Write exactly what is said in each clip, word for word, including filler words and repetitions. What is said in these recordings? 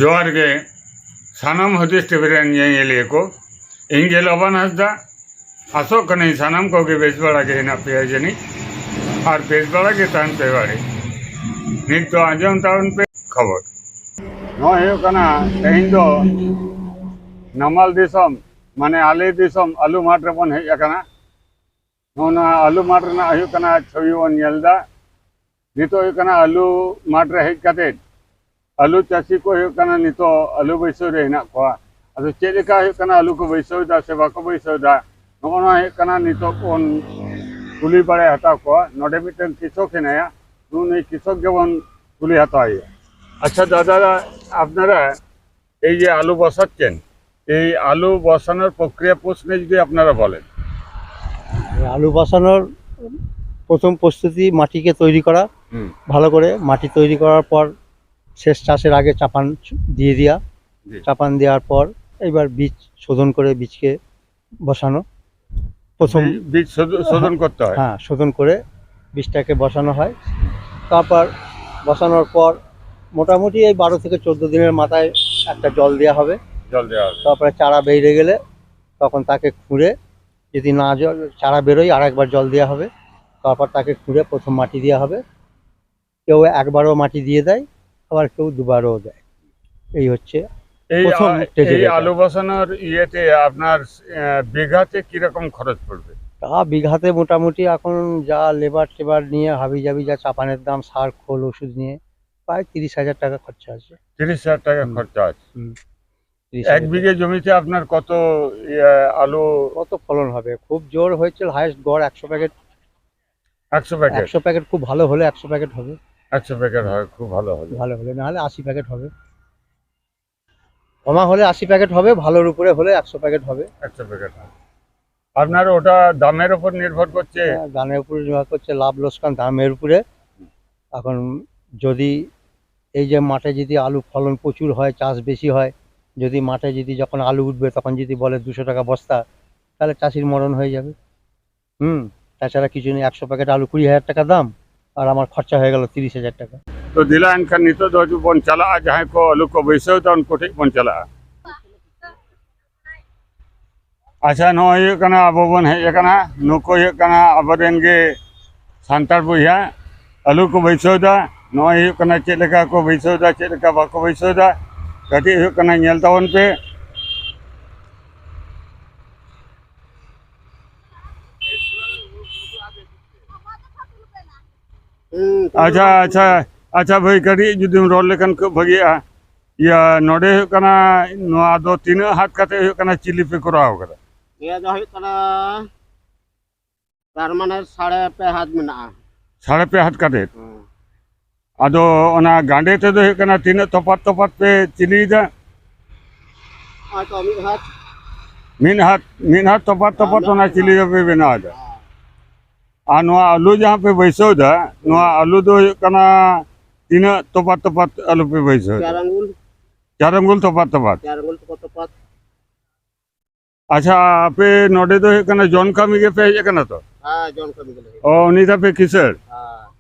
ᱡᱚᱦᱟᱨ ᱜᱮ ᱥᱟᱱᱟᱢ ᱦᱩᱫᱤᱥ ᱴᱤᱵᱷᱤ ᱨᱮᱱ ᱧᱮᱧᱮᱞᱤᱭᱟᱹ ᱠᱚ᱾ ᱤᱧ ᱜᱮ ᱞᱚᱵᱟᱱ ᱦᱟᱸᱥᱫᱟ᱾ ᱟᱥᱚᱜ ᱠᱟᱹᱱᱟᱹᱧ ᱥᱟᱱᱟᱢ ᱠᱚᱜᱮ ᱵᱮᱥ ᱵᱟᱲᱟ ᱜᱮ ᱦᱮᱱᱟᱜ ᱯᱮᱭᱟ ᱡᱟᱹᱱᱤᱡ, ᱟᱨ ᱵᱮᱥ ᱵᱟᱲᱟ ᱜᱮ ᱛᱟᱦᱮᱱ ᱯᱮ ᱵᱟᱲᱮ᱾ ᱱᱤᱛ ᱫᱚ ᱟᱸᱡᱚᱢ ᱛᱟᱵᱚᱱ ᱯᱮ ᱠᱷᱚᱵᱚᱨ᱾ ᱱᱚᱣᱟ ᱦᱩᱭᱩᱜ ᱠᱟᱱᱟ ᱛᱮᱦᱮᱧ ᱫᱚ ᱱᱟᱢᱟᱞ ᱫᱤᱥᱚᱢ, ᱢᱟᱱᱮ ᱟᱞᱮ ᱫᱤᱥᱚᱢ ᱟᱹᱞᱩ ᱢᱟᱴᱷ ᱨᱮᱵᱚᱱ ᱦᱮᱡ ᱟᱠᱟᱱᱟ᱾ ᱱᱚᱜᱼᱚ ᱱᱚᱣᱟ ᱟᱹᱞᱩ ᱢᱟᱴᱷ ᱨᱮᱱᱟᱜ ᱦᱩᱭᱩᱜ ᱠᱟᱱᱟ ᱪᱷᱚᱵᱤ ᱵᱚᱱ ᱧᱮᱞ ᱮᱫᱟ᱾ ᱱᱤᱛᱚᱜ ᱦᱩᱭᱩᱜ ᱠᱟᱱᱟ ᱟᱹᱞᱩ ᱢᱟᱴᱷ ᱨᱮ ᱦᱮᱡ ᱠᱟᱛᱮ ᱟᱹᱞᱩ ᱪᱟᱹᱥᱤ ᱠᱚ ᱦᱩᱭᱩᱜ ᱠᱟᱱᱟ ᱱᱤᱛᱚᱜ ᱟᱹᱞᱩ ᱵᱟᱹᱭᱥᱟᱹᱣ ᱨᱮ ᱦᱮᱱᱟᱜ ᱠᱚᱣᱟ᱾ ᱟᱫᱚ ᱪᱮᱫ ᱞᱮᱠᱟ ᱦᱩᱭᱩᱜ ᱠᱟᱱᱟ ᱟᱹᱞᱩ ᱠᱚ ᱵᱟᱹᱭᱥᱟᱹᱣ ᱮᱫᱟ ᱥᱮ ᱵᱟᱠᱚ ᱵᱟᱹᱭᱥᱟᱹᱣ ᱮᱫᱟ, ᱱᱚᱜᱼᱚ ᱱᱚᱣᱟ ᱦᱩᱭᱩᱜ ᱠᱟᱱᱟ ᱱᱤᱛᱚᱜ ᱵᱚᱱ ᱠᱩᱞᱤ ᱵᱟᱲᱟᱭ ᱦᱟᱛᱟᱣ ᱠᱚᱣᱟ᱾ ᱱᱚᱰᱮ ᱢᱤᱫᱴᱮᱱ ᱠᱨᱤᱥᱚᱠ ᱦᱮᱱᱟᱭᱟ, ᱱᱩᱜᱼᱩ ᱱᱩᱭ ᱠᱨᱤᱥᱚᱠ ᱜᱮᱵᱚᱱ ᱠᱩᱞᱤ ᱦᱟᱛᱟᱣ ᱮᱭᱟ᱾ আচ্ছা দাদা, আপনারা এই যে আলু বসাচ্ছেন, এই আলু বসানোর প্রক্রিয়া প্রশ্নে যদি আপনারা বলেন। আলু বসানোর প্রথম প্রস্তুতি মাটিকে তৈরি করা, হুম। ভালো করে মাটি তৈরি করার পর শেষ চাষের আগে চাপান দিয়ে দেওয়া। জি। চাপান দেওয়ার পর এইবার বীজ শোধন করে বীজকে বসানো। প্রথম বীজ শোধ- শোধন করতে হয়। হ্যাঁ, শোধন করে বীজটাকে বসানো হয়। তারপর বসানোর পর মোটামুটি এই বারো থেকে চোদ্দ দিনের মাথায় একটা জল দেওয়া হবে। জল দেওয়া হবে। তারপরে চারা বেরিয়ে গেলে তখন তাকে খুঁড়ে, যদি না জল, চারা বেরোয়, আর একবার জল দেওয়া হবে। তারপর তাকে খুঁড়ে প্রথম মাটি দেওয়া হবে। কেউ একবারও মাটি দিয়ে দেয়, আবার কেউ দুবারও দেয়। এই হচ্ছে এই প্রথম আ- stage-এ এই যেটা। আলু বসানোর ইয়েতে আপনার আহ, বিঘাতে কিরকম খরচ পড়বে? তা বিঘাতে মোটামুটি এখন যা লেবার টেবার নিয়ে, হাবিজাবি যা চাপানের দাম, সার, খোল, ওষুধ নিয়ে প্রায় তিরিশ হাজার টাকা খরচা আছে। তিরিশ হাজার টাকা হুম। খরচা আছে। হুম। তিরিশ এক হাজার বিঘে জমিতে আপনার কত ইয়ে, আলু? কত ফলন হবে? খুব জোর হয়েছিল, হায়েস্ট গড় একশো প্যাকেট। একশো প্যাকেট। একশো প্যাকেট খুব ভালো হলে একশো প্যাকেট হবে। একশো প্যাকেট হয়, খুব ভালো হবে। ভালো হলে, নাহলে আশি প্যাকেট হবে। কমা হলে আশি প্যাকেট হবে, ভালোর উপরে হলে একশো প্যাকেট হবে। একশো প্যাকেট হয়। আপনার ওটা দামের উপর নির্ভর করছে। হ্যাঁ, দামের উপরে নির্ভর করছে, লাভ লোকসান দামের উপরে। এখন যদি এই যে মাঠে যদি আলু ফলন প্রচুর হয়, চাষ বেশি হয়, যদি মাঠে যদি যখন আলু উঠবে তখন যদি বলে দুশো টাকা বস্তা, তাহলে চাষির মরণ হয়ে যাবে। হুম। তাছাড়া কিছু নেই, একশো প্যাকেট আলু কুড়ি হাজার টাকা দাম, ᱟᱨ ᱟᱢᱟᱜ ᱠᱷᱚᱨᱪᱟ ᱦᱩᱭ ᱜᱮᱞ ᱛᱤᱨᱤᱥ ᱦᱟᱡᱟᱨ ᱴᱟᱠᱟ᱾ ᱛᱚ ᱫᱮᱞᱟ ᱮᱱᱠᱷᱟᱱ ᱱᱤᱛᱚᱜ ᱫᱚ ᱦᱤᱡᱩᱜ ᱵᱚᱱ ᱪᱟᱞᱟᱜᱼᱟ, ᱡᱟᱦᱟᱸᱭ ᱠᱚ ᱟᱹᱞᱩ ᱠᱚ ᱵᱟᱹᱭᱥᱟᱹᱣ ᱮᱫᱟ ᱩᱱᱠᱩ ᱴᱷᱮᱱ ᱵᱚᱱ ᱪᱟᱞᱟᱜᱼᱟ᱾ ᱟᱪᱪᱷᱟ, ᱱᱚᱜᱼᱚᱭ ᱦᱩᱭᱩᱜ ᱠᱟᱱᱟ ᱟᱵᱚ ᱵᱚᱱ ᱦᱮᱡ ᱟᱠᱟᱱᱟ, ᱱᱩᱠᱩ ᱦᱩᱭᱩᱜ ᱠᱟᱱᱟ ᱟᱵᱚᱨᱮᱱ ᱜᱮ ᱥᱟᱱᱛᱟᱲ ᱵᱚᱭᱦᱟ, ᱟᱹᱞᱩ ᱠᱚ ᱵᱟᱹᱭᱥᱟᱹᱣ ᱮᱫᱟ᱾ ᱱᱚᱜᱼᱚᱭ ᱦᱩᱭᱩᱜ ᱠᱟᱱᱟ ᱪᱮᱫ ᱞᱮᱠᱟ ᱠᱚ ᱵᱟᱹᱭᱥᱟᱹᱣ ᱮᱫᱟ, ᱪᱮᱫ ᱞᱮᱠᱟ ᱵᱟᱠᱚ ᱵᱟᱹᱭᱥᱟᱹᱣ ᱮᱫᱟ, ᱠᱟᱹᱴᱤᱡ ᱦᱩᱭᱩᱜ ᱠᱟᱱᱟ ᱧᱮᱞ ᱛᱟᱵᱚᱱ ᱯᱮ᱾ ᱦᱩᱸ, ᱟᱪᱪᱷᱟ, ᱟᱪᱪᱷᱟ, ᱟᱪᱪᱷᱟ ᱵᱷᱟᱹᱭ, ᱠᱟᱹᱴᱤᱡ ᱡᱩᱫᱤᱢ ᱨᱚᱲ ᱞᱮᱠᱷᱟᱱ ᱠᱷᱩᱵ ᱵᱷᱟᱹᱜᱤᱜᱼᱟ᱾ ᱤᱭᱟᱹ, ᱱᱚᱰᱮ ᱦᱩᱭᱩᱜ ᱠᱟᱱᱟ, ᱱᱚᱣᱟ ᱫᱚ ᱛᱤᱱᱟᱹᱜ ᱦᱟᱛ ᱠᱟᱛᱮ ᱦᱩᱭᱩᱜ ᱠᱟᱱᱟ ᱪᱤᱞᱤ ᱯᱮ ᱠᱚᱨᱟᱣ ᱠᱟᱫᱟ? ᱱᱤᱭᱟᱹ ᱫᱚ ᱦᱩᱭᱩᱜ ᱠᱟᱱᱟ, ᱛᱟᱨ ᱢᱟᱱᱮ ᱥᱟᱲᱮ ᱯᱮ ᱦᱟᱛ ᱢᱮᱱᱟᱜᱼᱟ᱾ ᱥᱟᱲᱮ ᱯᱮ ᱦᱟᱛ ᱠᱟᱛᱮ? ᱦᱮᱸ᱾ ᱟᱫᱚ ᱚᱱᱟ ᱜᱟᱸᱰᱮ ᱛᱮᱫᱚ ᱦᱩᱭᱩᱜ ᱠᱟᱱᱟ ᱛᱤᱱᱟᱹᱜ ᱛᱚᱯᱟᱛ ᱛᱚᱯᱟᱛ ᱯᱮ ᱪᱤᱞᱤᱭᱮᱫᱟ? ᱦᱚᱭᱛᱚ ᱢᱤᱫ ᱦᱟᱛ᱾ ᱢᱤᱫ ᱦᱟᱛ, ᱢᱤᱫ ᱦᱟᱛ ᱛᱚᱯᱟᱛ ᱛᱚᱯᱟᱛ ᱦᱮᱸ, ᱚᱱᱟ ᱢᱤᱫ ᱪᱤᱞᱤ ᱦᱟᱛ᱾ ᱫᱚᱯᱮ ᱵᱮᱱᱟᱣ ᱮᱫᱟ? ᱦᱮᱸ᱾ ᱟᱨ ᱱᱚᱣᱟ ᱟᱹᱞᱩ ᱡᱟᱦᱟᱸ ᱯᱮ ᱵᱟᱹᱭᱥᱟᱹᱣ ᱮᱫᱟ, ᱱᱚᱣᱟ ᱦᱩᱸ᱾ ᱟᱹᱞᱩ ᱫᱚ ᱦᱩᱭᱩᱜ ᱠᱟᱱᱟ ᱛᱤᱱᱟᱹᱜ ᱛᱚᱯᱟᱛ ᱛᱚᱯᱟᱛ ᱟᱹᱞᱩ ᱯᱮ ᱵᱟᱹᱭᱥᱟᱹᱣ ᱮᱫᱟ? ᱪᱟᱨ ᱟᱝᱜᱩᱞ᱾ ᱪᱟᱨ ᱟᱝᱜᱩᱞ ᱛᱚᱯᱟᱛ ᱛᱚᱯᱟᱛ? ᱪᱟᱨ ᱟᱝᱜᱩᱞ ᱛᱚᱯᱟᱛ ᱛᱚᱯᱟᱛ᱾ ᱟᱪᱪᱷᱟ, ᱟᱯᱮ ᱱᱚᱰᱮ ᱫᱚ ᱦᱩᱭᱩᱜ ᱠᱟᱱᱟ ᱡᱚᱱ ᱠᱟᱹᱢᱤ ᱜᱮᱯᱮ ᱦᱮᱡ ᱟᱠᱟᱱᱟ ᱛᱚ? ᱦᱮᱸ, ᱡᱚᱱ ᱠᱟᱹᱢᱤ ᱜᱮᱞᱮ ᱦᱮᱡ ᱚ, ᱩᱱᱤ ᱛᱟᱯᱮ ᱠᱤᱥᱟᱹᱲ? ᱦᱮᱸ᱾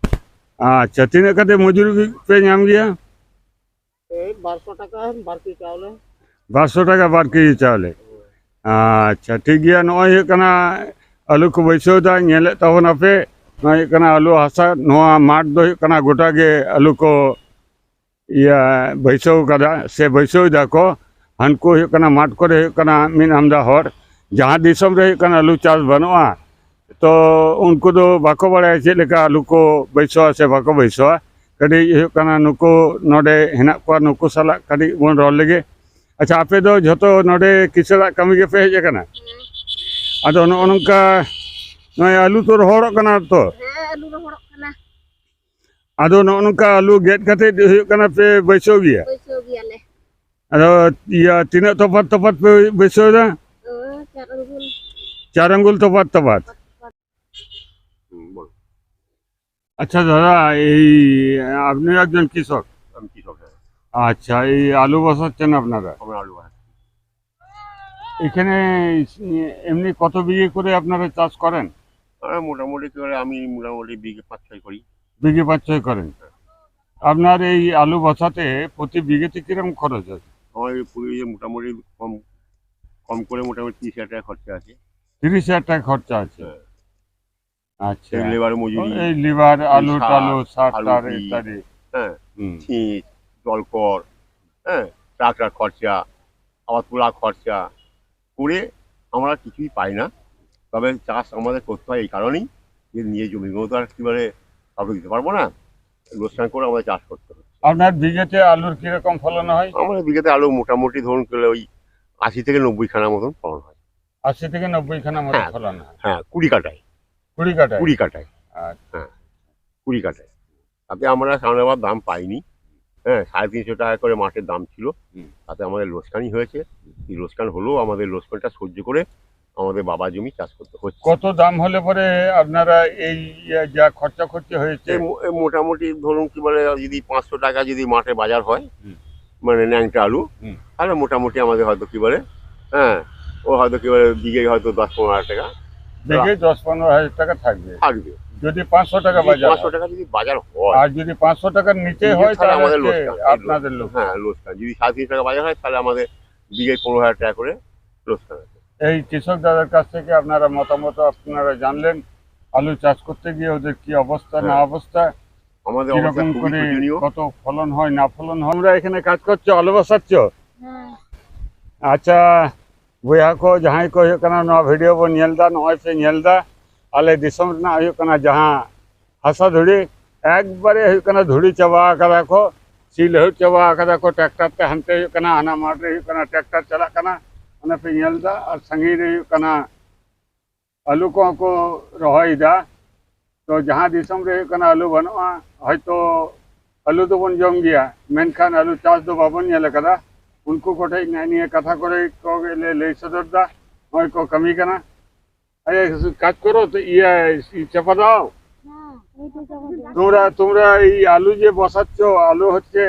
ᱟᱪᱪᱷᱟ, ᱛᱤᱱᱟᱹᱜ ᱠᱟᱛᱮ ᱢᱚᱡᱩᱨᱤ ᱯᱮ ᱧᱟᱢ ᱜᱮᱭᱟ? ᱮᱭ ᱵᱟᱨᱥᱚ ᱴᱟᱠᱟ, ᱵᱟᱨ ᱠᱮᱡᱤ ᱪᱟᱣᱞᱮ᱾ ᱵᱟᱨᱥᱚ ᱴᱟᱠᱟ ᱵᱟᱨ ᱠᱮᱡᱤ ᱪᱟᱣᱞᱮ᱾ ᱟᱪᱪᱷᱟ, ᱴᱷᱤᱠ ᱜᱮᱭᱟ᱾ ᱱᱚᱜᱼᱚᱭ ᱦᱩᱭᱩᱜ ᱠᱟᱱᱟ ᱟᱹᱞᱩ ᱠᱚ ᱵᱟᱹᱭᱥᱟᱹᱣ ᱮᱫᱟ, ᱧᱮᱞᱮᱫ ᱛᱟᱵᱚᱱᱟᱯᱮ᱾ ᱱᱚᱜᱼᱚᱭ ᱦᱩᱭᱩᱜ ᱠᱟᱱᱟ ᱟᱹᱞᱩ ᱦᱟᱥᱟ, ᱱᱚᱣᱟ ᱢᱟᱴᱷ ᱫᱚ ᱦᱩᱭᱩᱜ ᱠᱟᱱᱟ ᱜᱚᱴᱟ ᱜᱮ ᱟᱹᱞᱩ ᱠᱚ ᱤᱭᱟᱹ ᱵᱟᱹᱭᱥᱟᱹᱣ ᱠᱟᱫᱟ ᱥᱮ ᱵᱟᱹᱭᱥᱟᱹᱣ ᱮᱫᱟ ᱠᱚ᱾ ᱦᱟᱱᱠᱩ ᱦᱩᱭᱩᱜ ᱠᱟᱱᱟ ᱢᱟᱴᱷ ᱠᱚᱨᱮ ᱦᱩᱭᱩᱜ ᱠᱟᱱᱟ ᱢᱤᱫ ᱟᱢᱫᱟ ᱦᱚᱲ, ᱡᱟᱦᱟᱸ ᱫᱤᱥᱚᱢ ᱨᱮ ᱦᱩᱭᱩᱜ ᱠᱟᱱᱟ ᱟᱹᱞᱩ ᱪᱟᱥ ᱵᱟᱹᱱᱩᱜᱼᱟ, ᱛᱚ ᱩᱱᱠᱩ ᱫᱚ ᱵᱟᱠᱚ ᱵᱟᱲᱟᱭᱟ ᱪᱮᱫ ᱞᱮᱠᱟ ᱟᱹᱞᱩ ᱠᱚ ᱵᱟᱹᱭᱥᱟᱹᱣᱟ ᱥᱮ ᱵᱟᱠᱚ ᱵᱟᱹᱭᱥᱟᱹᱣᱟ᱾ ᱠᱟᱹᱴᱤᱡ ᱦᱩᱭᱩᱜ ᱠᱟᱱᱟ ᱱᱩᱠᱩ ᱱᱚᱰᱮ ᱦᱮᱱᱟᱜ ᱠᱚᱣᱟ, ᱱᱩᱠᱩ ᱥᱟᱞᱟᱜ ᱠᱟᱹᱴᱤᱡ ᱵᱚᱱ ᱨᱚᱲ ᱞᱮᱜᱮ᱾ ᱟᱪᱪᱷᱟ, ᱟᱯᱮ ᱫᱚ ᱡᱷᱚᱛᱚ ᱱᱚᱰᱮ ᱠᱤᱥᱟᱹᱲᱟᱜ ᱠᱟᱹᱢᱤ ᱜᱮᱯᱮ ᱦᱮᱡ ᱟᱠᱟᱱᱟ? ᱟᱫᱚ ᱱᱚᱜᱼᱚ ᱱᱚᱝᱠᱟ ᱱᱚᱜᱼᱚᱭ ᱟᱹᱞᱩ ᱛᱚ ᱨᱚᱦᱚᱲᱚᱜ ᱠᱟᱱᱟ ᱛᱚ? ᱦᱮᱸ, ᱟᱹᱞᱩ ᱨᱚᱦᱚᱲᱚᱜ ᱠᱟᱱᱟ᱾ ᱟᱫᱚ ᱱᱚᱜᱼᱚ ᱱᱚᱝᱠᱟ ᱟᱹᱞᱩ ᱜᱮᱫ ᱠᱟᱛᱮ ᱦᱩᱭᱩᱜ ᱠᱟᱱᱟ ᱯᱮ ᱵᱟᱹᱭᱥᱟᱹᱣ ᱜᱮᱭᱟ? ᱵᱟᱹᱭᱥᱟᱹᱣ ᱜᱮᱭᱟᱞᱮ᱾ ᱟᱫᱚ ᱤᱭᱟᱹ ᱛᱤᱱᱟᱹᱜ ᱛᱚᱯᱟᱛ ᱛᱚᱯᱟᱛ ᱯᱮ ᱵᱟᱹᱭᱥᱟᱹᱣ ᱮᱫᱟ? ᱚ, ᱪᱟᱨ ᱟᱝᱜᱩᱞ᱾ ᱪᱟᱨ ᱟᱝᱜᱩᱞ ᱛᱚᱯᱟᱛ ᱛᱚᱯᱟᱛ᱾ হুম, বলো। আচ্ছা দাদা, এই আপনি একজন কৃষক? আমি কৃষক, হ্যাঁ। আচ্ছা, এই আলু বসাচ্ছেন আপনারা? আমরা আলু বসাচ্ছি। এখানে এমনি কত বিঘে করে আপনারা চাষ করেন? আমরা মোটামুটি করে, আমি মোটামুটি বিঘে পাঁচ ছয় করি। বিঘে পাঁচ ছয় করেন। আপনার এই আলু বসাতে প্রতি বিঘেতে কিরকম খরচ আছে? আমার এই পুরো এই মোটামুটি কম, কম করে মোটামুটি তিরিশ হাজার টাকা খরচা আছে। তিরিশ হাজার টাকা খরচা আছে। হ্যাঁ। আচ্ছা। এই লেবার মজুরি, এই লেবার, এই আলু সার, টালু, সার আলু টার বীজ, ইত্যাদি। হ্যাঁ, হুম। ছিঁচ, জলকর, হ্যাঁ, ট্রাক্টর খরচা, আবার তোলা খরচা করে আমরা কিছুই পাই না। তবে চাষ আমাদের করতে হয় এই কারণেই যে নিজের জমিগুলো তো আর একেবারে কাউকে দিতে পারবো না, লোকসান করে আমাদের চাষ করতে হচ্ছে। আপনার বিঘেতে আলুর কিরকম ফলন হয়? আমাদের বিঘেতে আলু মোটামুটি ধরুন তাহলে ওই আশি থেকে নব্বই খানা মতন ফলন হয়। আশি থেকে নব্বই খানা মতো হ্যাঁ, ফলন হয়। হ্যাঁ, কুড়ি কাঠায়। কুড়ি কাঠায়? কুড়ি কাঠায়। আচ্ছা। হ্যাঁ, কুড়ি কাঠায়। তাতে আমরা সামনে আবার দাম পাইনি। হ্যাঁ, সাড়ে তিনশো টাকা করে মাঠের দাম ছিল। হুম। তাতে আমাদের লোকসানই হয়েছে। এই লোকসান হলেও আমাদের লোকসানটা সহ্য করে আমাদের বাবা জমি চাষ করতে হচ্ছে। কত দাম হলে পরে আপনারা এই, ইয়ে, যা খরচা খরচি হয়েছে? এই মো-, এই মোটামুটি ধরুন কি বলে, যদি পাঁচশো টাকা যদি মাঠে বাজার হয়, হুম। মানে ন্যাংটা আলু, হুম। তাহলে মোটামুটি আমাদের হয়তো কি বলে, হ্যাঁ, ও হয়তো কি বলে বিঘে হয়তো দশ পনেরো হাজার টাকা বিঘে দশ পনেরো হাজার টাকা থাকবে। থাকবে। যদি পাঁচশো টাকা যদি বাজার পাঁচশো হয়। টাকা যদি বাজার হয়, আর যদি পাঁচশো টাকার নিচে নিচে হয়, তাহলে তাহলে আমাদের হচ্ছে লোকসান, এই আপনাদের লোকসান। হ্যাঁ, লোকসান। যদি সাড়ে তিনশো টাকা বাজার হয়, তাহলে আমাদের বিঘে পনেরো হাজার টাকা করে লোকসান আছে। এই কৃষক দাদার কাছ থেকে আপনারা মতামত আপনারা জানলেন, আলু চাষ করতে গিয়ে ওদের কি অবস্থা না হ্যাঁ। অবস্থা, আমাদের অবস্থা কিরকম খুবই করে শোচনীয়। কত ফলন হয় না ফলন হয়। তোমরা এখানে কাজ করছো, আলু বসাচ্ছ? ᱦᱮᱸ᱾ ᱟᱪᱪᱷᱟ, ᱵᱚᱭᱦᱟ ᱠᱚ, ᱡᱟᱦᱟᱸᱭ ᱠᱚ ᱦᱩᱭᱩᱜ ᱠᱟᱱᱟ ᱱᱚᱣᱟ ᱵᱷᱤᱰᱤᱭᱳ ᱵᱚᱱ ᱧᱮᱞ ᱮᱫᱟ, ᱱᱚᱜᱼᱚᱭ ᱯᱮ ᱧᱮᱞ ᱮᱫᱟ, ᱟᱞᱮ ᱫᱤᱥᱚᱢ ᱨᱮᱱᱟᱜ ᱦᱩᱭᱩᱜ ᱠᱟᱱᱟ ᱡᱟᱦᱟᱸ ᱦᱟᱥᱟ ᱫᱷᱩᱲᱤ, ᱮᱠᱵᱟᱨᱮ ᱦᱩᱭᱩᱜ ᱠᱟᱱᱟ ᱫᱷᱩᱲᱤ ᱪᱟᱵᱟ ᱟᱠᱟᱫᱟ ᱠᱚ, ᱥᱤ ᱞᱟᱹᱦᱩᱫ ᱪᱟᱵᱟ ᱟᱠᱟᱫᱟ ᱠᱚ, ᱴᱨᱟᱠᱴᱟᱨ ᱛᱮ ᱦᱟᱱᱛᱮ ᱦᱩᱭᱩᱜ ᱠᱟᱱᱟ, ᱦᱟᱱᱟ ᱢᱟᱴᱷ ᱨᱮ ᱦᱩᱭᱩᱜ ᱠᱟᱱᱟ, ᱴᱨᱟᱠᱴᱟᱨ ᱪᱟᱞᱟᱜ ᱠᱟᱱᱟ, ᱚᱱᱟ ᱯᱮ ᱧᱮᱞ ᱮᱫᱟ᱾ ᱟᱨ ᱥᱟᱺᱜᱤᱧ ᱨᱮ ᱦᱩᱭᱩᱜ ᱠᱟᱱᱟ ᱟᱹᱞᱩ ᱠᱚᱦᱚᱸ ᱠᱚ ᱨᱚᱦᱚᱭᱮᱫᱟ᱾ ᱛᱚ ᱡᱟᱦᱟᱸ ᱫᱤᱥᱚᱢ ᱨᱮ ᱦᱩᱭᱩᱜ ᱠᱟᱱᱟ ᱟᱹᱞᱩ ᱵᱟᱹᱱᱩᱜᱼᱟ, ᱦᱚᱭᱛᱚ ᱟᱹᱞᱩ ᱫᱚᱵᱚᱱ ᱡᱚᱢ ᱜᱮᱭᱟ, ᱢᱮᱱᱠᱷᱟᱱ ᱟᱹᱞᱩ ᱪᱟᱥ ᱫᱚ ᱵᱟᱵᱚᱱ ᱧᱮᱞ ᱟᱠᱟᱫᱟ᱾ ᱩᱱᱠᱩ ᱠᱚᱴᱷᱮᱡ ᱱᱮᱜᱼᱮ ᱱᱤᱭᱟᱹ ᱠᱟᱛᱷᱟ ᱠᱚᱨᱮ ᱠᱚᱜᱮ ᱞᱮ ᱞᱟᱹᱭ ᱥᱚᱫᱚᱨ ᱮᱫᱟ, ᱱᱚᱜᱼᱚᱭ ᱠᱚ ᱠᱟᱹᱢᱤ ᱠᱟᱱᱟ᱾ আরে, কাজ করো তো, ইয়ে, চাপা দাও। তোমরা, তোমরা এই আলু যে বসাচ্ছ, আলু হচ্ছে,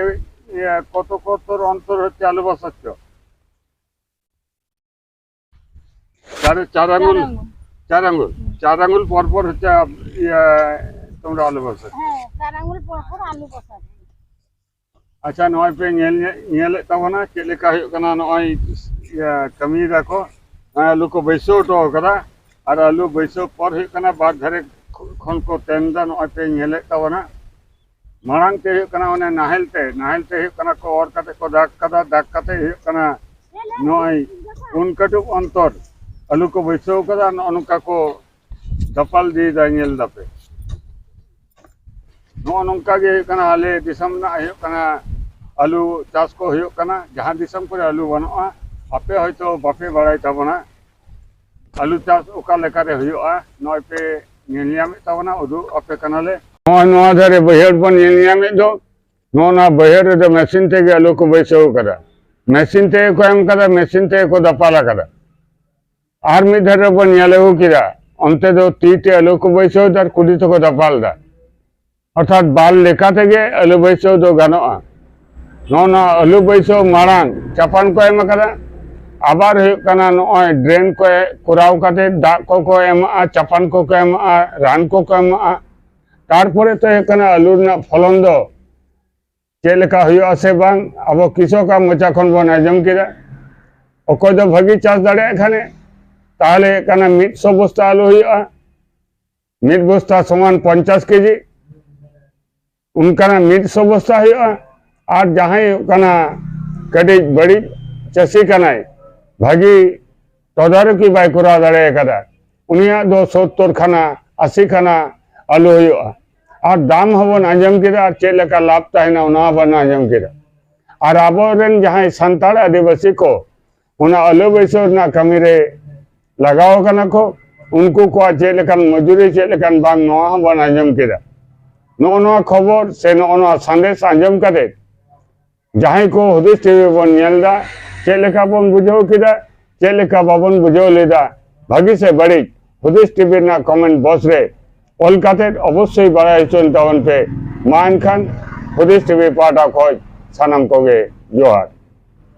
ইয়ে, কত কত অন্তর হচ্ছে আলু বসাচ্ছ? চার, চার আঙুল? চার আঙুল। চার আঙুল। হুম। চার আঙুল পর পর হচ্ছে আপ-, ইয়ে, ᱛᱚᱢᱨᱟ ᱟᱞᱩ ᱵᱚᱥᱟ᱾ ᱦᱮᱸ, ᱪᱟᱨ ᱟᱝᱜᱩᱞ ᱯᱚᱨ ᱯᱚᱨ ᱟᱞᱩ ᱵᱚᱥᱟ᱾ ᱟᱪᱪᱷᱟ, ᱱᱚᱜᱼᱚᱭ ᱯᱮ ᱧᱮᱞ, ᱧᱮᱞᱮᱫ ᱛᱟᱵᱚᱱᱟ ᱪᱮᱫ ᱞᱮᱠᱟ ᱦᱩᱭᱩᱜ ᱠᱟᱱᱟ, ᱱᱚᱜᱼᱚᱭ, ᱤᱭᱟᱹ, ᱠᱟᱹᱢᱤᱭ ᱫᱟᱠᱚ᱾ ᱱᱚᱜᱼᱚᱭ ᱟᱞᱩ ᱠᱚ ᱵᱟᱹᱭᱥᱟᱹᱣ ᱦᱚᱴᱚ ᱠᱟᱫᱟ, ᱟᱨ ᱟᱞᱩ ᱵᱟᱹᱭᱥᱟᱹᱣ ᱯᱚᱨ ᱦᱩᱭᱩᱜ ᱠᱟᱱᱟ ᱵᱟᱨ ᱫᱷᱟᱨᱮ ᱠᱷᱚᱱ ᱠᱚ ᱛᱮᱱ ᱫᱟ, ᱱᱚᱜᱼᱚᱭ ᱯᱮ ᱧᱮᱞᱮᱫ ᱛᱟᱵᱚᱱᱟ᱾ ᱢᱟᱲᱟᱝ ᱛᱮ ᱦᱩᱭᱩᱜ ᱠᱟᱱᱟ ᱚᱱᱮ ᱱᱟᱦᱮᱞ ᱛᱮ, ᱱᱟᱦᱮᱞ ᱛᱮ ᱦᱩᱭᱩᱜ ᱠᱟᱱᱟ ᱠᱚ ᱚᱨ ᱠᱟᱛᱮ ᱠᱚ ᱫᱟᱜ ᱠᱟᱫᱟ, ᱫᱟᱜ ᱠᱟᱛᱮ ᱦᱩᱭᱩᱜ ᱠᱟᱱᱟ ᱱᱚᱜᱼᱚᱭ ᱯᱩᱱ ᱠᱟᱹᱴᱩᱵ ᱚᱱᱛᱚᱨ ᱟᱞᱩ ᱠᱚ ᱵᱟᱹᱭᱥᱟᱹᱣ ᱠᱟᱫᱟ, ᱱᱚᱜᱼᱚ ᱱᱚᱝᱠᱟ ᱠᱚ ᱫᱟᱯᱟᱞ ᱤᱫᱤᱭᱮᱫᱟ, ᱧᱮᱞ ᱫᱟᱯᱮ᱾ ᱱᱚᱜᱼᱚ ᱱᱚᱝᱠᱟ ᱜᱮ ᱦᱩᱭᱩᱜ ᱠᱟᱱᱟ, ᱟᱞᱮ ᱫᱤᱥᱚᱢ ᱨᱮᱱᱟᱜ ᱦᱩᱭᱩᱜ ᱠᱟᱱᱟ ᱟᱹᱞᱩ ᱪᱟᱥ ᱠᱚ ᱦᱩᱭᱩᱜ ᱠᱟᱱᱟ᱾ ᱡᱟᱦᱟᱸ ᱫᱤᱥᱚᱢ ᱠᱚᱨᱮ ᱟᱹᱞᱩ ᱵᱟᱹᱱᱩᱜᱼᱟ, ᱟᱯᱮ ᱦᱚᱭᱛᱳ ᱵᱟᱯᱮ ᱵᱟᱲᱟᱭ ᱛᱟᱵᱚᱱᱟ, ᱟᱹᱞᱩ ᱪᱟᱥ ᱚᱠᱟ ᱞᱮᱠᱟᱨᱮ ᱦᱩᱭᱩᱜᱼᱟ᱾ ᱱᱚᱜᱼᱚᱭ ᱯᱮ ᱧᱮᱞ ᱧᱟᱢᱮᱫ ᱛᱟᱵᱚᱱᱟ, ᱩᱫᱩᱜ ᱟᱯᱮ ᱠᱟᱱᱟᱞᱮ᱾ ᱱᱚᱜᱼᱚᱭ ᱱᱚᱣᱟ ᱫᱷᱟᱨᱮ ᱵᱟᱹᱭᱦᱟᱹᱲ ᱵᱚᱱ ᱧᱮᱞ ᱧᱟᱢᱮᱫ ᱫᱚ, ᱱᱚᱜᱼᱚ ᱱᱚᱣᱟ ᱵᱟᱹᱭᱦᱟᱹᱲ ᱨᱮᱫᱚ ᱢᱮᱥᱤᱱ ᱛᱮᱜᱮ ᱟᱹᱞᱩ ᱠᱚ ᱵᱟᱹᱭᱥᱟᱹᱣ ᱠᱟᱫᱟ, ᱢᱮᱥᱤᱱ ᱛᱮᱜᱮ ᱠᱚ ᱮᱢ ᱠᱟᱫᱟ, ᱢᱮᱥᱤᱱ ᱛᱮᱜᱮ ᱠᱚ ᱫᱟᱯᱟᱞ ᱟᱠᱟᱫᱟ᱾ ᱟᱨ ᱢᱤᱫ ᱫᱷᱟᱨᱮ ᱵᱚᱱ ᱧᱮᱞ ᱟᱹᱜᱩ ᱠᱮᱫᱟ, ᱚᱱᱛᱮ ᱫᱚ ᱛᱤ ᱛᱮ ᱟᱹᱞᱩ ᱠᱚ ᱵᱟᱹᱭᱥᱟᱹᱣ ᱮᱫᱟ ᱟᱨ ᱠᱩᱰᱤ ᱛᱮᱠᱚ ᱫᱟᱯᱟᱞ ᱮᱫᱟ᱾ ᱚᱨᱛᱷᱟᱛ ᱵᱟᱨ ᱞᱮᱠᱟ ᱛᱮᱜᱮ ᱟᱹᱞᱩ ᱵᱟᱹᱭᱥᱟᱹᱣ ᱫᱚ ᱜᱟᱱᱚᱜᱼᱟ᱾ ᱱᱚᱜᱼᱚ ᱱᱚᱣᱟ ᱟᱹᱞᱩ ᱵᱟᱹᱭᱥᱟᱹᱣ ᱢᱟᱲᱟᱝ ᱪᱟᱯᱟᱱ ᱠᱚ ᱮᱢ ᱟᱠᱟᱫᱟ, ᱟᱵᱟᱨ ᱦᱩᱭᱩᱜ ᱠᱟᱱᱟ ᱱᱚᱜᱼᱚᱭ ᱰᱨᱮᱱ ᱠᱚ ᱠᱚᱨᱟᱣ ᱠᱟᱛᱮ ᱫᱟᱜ ᱠᱚᱠᱚ ᱮᱢᱟᱜᱼᱟ, ᱪᱟᱯᱟᱱ ᱠᱚᱠᱚ ᱮᱢᱟᱜᱼᱟ, ᱨᱟᱱ ᱠᱚᱠᱚ ᱮᱢᱟᱜᱼᱟ᱾ ᱛᱟᱨᱯᱚᱨᱮ ᱛᱚ ᱦᱩᱭᱩᱜ ᱠᱟᱱᱟ ᱟᱹᱞᱩ ᱨᱮᱱᱟᱜ ᱯᱷᱚᱞᱚᱱ ᱫᱚ ᱪᱮᱫ ᱞᱮᱠᱟ ᱦᱩᱭᱩᱜᱼᱟ ᱥᱮ ᱵᱟᱝ, ᱟᱵᱚ ᱠᱨᱤᱥᱚᱠᱟᱜ ᱢᱚᱪᱟ ᱠᱷᱚᱱ ᱵᱚᱱ ᱟᱸᱡᱚᱢ ᱠᱮᱫᱟ᱾ ᱚᱠᱚᱭ ᱫᱚ ᱵᱷᱟᱹᱜᱤ ᱪᱟᱥ ᱫᱟᱲᱮᱭᱟᱜ ᱠᱷᱟᱱᱮ, ᱛᱟᱦᱚᱞᱮ ᱦᱩᱭᱩᱜ ᱠᱟᱱᱟ ᱢᱤᱫ ᱥᱚ ᱵᱚᱥᱛᱟ ᱟᱹᱞᱩ ᱦᱩᱭᱩᱜᱼᱟ, ᱢᱤᱫ ᱵᱚᱥᱛᱟ ᱥᱚᱢᱟᱱ ᱯᱚᱧᱪᱟᱥ ᱠᱮᱡᱤ, ᱚᱱᱠᱟᱱᱟᱜ ᱢᱤᱫ ᱥᱚ ᱵᱚᱥᱛᱟ ᱦᱩᱭᱩᱜᱼᱟ᱾ ᱟᱨ ᱡᱟᱦᱟᱸᱭ ᱦᱩᱭᱩᱜ ᱠᱟᱱᱟ ᱠᱟᱹᱴᱤᱡ ᱵᱟᱹᱲᱤᱡ ᱪᱟᱹᱥᱤ ᱠᱟᱱᱟᱭ, ᱵᱷᱟᱹᱜᱤ ᱛᱚᱫᱟᱨᱚᱠᱤ ᱵᱟᱭ ᱠᱚᱨᱟᱣ ᱫᱟᱲᱮ ᱟᱠᱟᱫᱟ, ᱩᱱᱤᱭᱟᱜ ᱫᱚ ᱥᱳᱛᱛᱳᱨ ᱠᱷᱟᱱᱟ, ᱟᱥᱤ ᱠᱷᱟᱱᱟ ᱟᱹᱞᱩ ᱦᱩᱭᱩᱜᱼᱟ᱾ ᱟᱨ ᱫᱟᱢ ᱦᱚᱸᱵᱚᱱ ᱟᱸᱡᱚᱢ ᱠᱮᱫᱟ, ᱟᱨ ᱪᱮᱫ ᱞᱮᱠᱟ ᱞᱟᱵᱷ ᱛᱟᱦᱮᱱᱟ ᱚᱱᱟ ᱦᱚᱸᱵᱚᱱ ᱟᱸᱡᱚᱢ ᱠᱮᱫᱟ᱾ ᱟᱨ ᱟᱵᱚᱨᱮᱱ ᱡᱟᱦᱟᱸᱭ ᱥᱟᱱᱛᱟᱲ ᱟᱹᱫᱤᱵᱟᱹᱥᱤ ᱠᱚ ᱚᱱᱟ ᱟᱹᱞᱩ ᱵᱟᱹᱭᱥᱟᱹᱣ ᱨᱮᱱᱟᱜ ᱠᱟᱹᱢᱤ ᱨᱮ ᱞᱟᱜᱟᱣ ᱟᱠᱟᱱᱟ ᱠᱚ, ᱩᱱᱠᱩ ᱠᱚᱣᱟᱜ ᱪᱮᱫ ᱞᱮᱠᱟᱱ ᱢᱚᱡᱩᱨᱤ, ᱪᱮᱫ ᱞᱮᱠᱟᱱ ᱵᱟᱝ, ᱱᱚᱣᱟ ᱦᱚᱸᱵᱚᱱ ᱟᱸᱡᱚᱢ ᱠᱮᱫᱟ᱾ ᱱᱚᱜᱼᱚ ᱱᱚᱣᱟ ᱠᱷᱚᱵᱚᱨ ᱥᱮ ᱱᱚᱜᱼᱚ ᱱᱚᱣᱟ ᱥᱟᱸᱫᱮᱥ ᱟᱸᱡᱚᱢ ᱠᱟᱛᱮ ᱡᱟᱦᱟᱸᱭ ᱠᱚ ᱦᱩᱫᱤᱥ ᱴᱤᱵᱷᱤ ᱵᱚᱱ ᱧᱮᱞ ᱮᱫᱟ, ᱪᱮᱫ ᱞᱮᱠᱟ ᱵᱚᱱ ᱵᱩᱡᱷᱟᱹᱣ ᱠᱮᱫᱟ, ᱪᱮᱫ ᱞᱮᱠᱟ ᱵᱟᱵᱚᱱ ᱵᱩᱡᱷᱟᱹᱣ ᱞᱮᱫᱟ, ᱵᱷᱟᱹᱜᱤ ᱥᱮ ᱵᱟᱹᱲᱤᱡ, ᱦᱩᱫᱤᱥ ᱴᱤᱵᱷᱤ ᱨᱮᱱᱟᱜ ᱠᱚᱢᱮᱱᱴ ᱵᱚᱠᱥ ᱨᱮ ᱚᱞ ᱠᱟᱛᱮ ᱚᱵᱚᱥᱥᱳᱭ ᱵᱟᱲᱟᱭ ᱦᱚᱪᱚᱧ ᱛᱟᱵᱚᱱ ᱯᱮ᱾ ᱢᱟ ᱮᱱᱠᱷᱟᱱ ᱦᱩᱫᱤᱥ ᱴᱤᱵᱷᱤ ᱯᱟᱦᱴᱟ ᱠᱷᱚᱱ ᱥᱟᱱᱟᱢ ᱠᱚᱜᱮ ᱡᱚᱦᱟᱨ᱾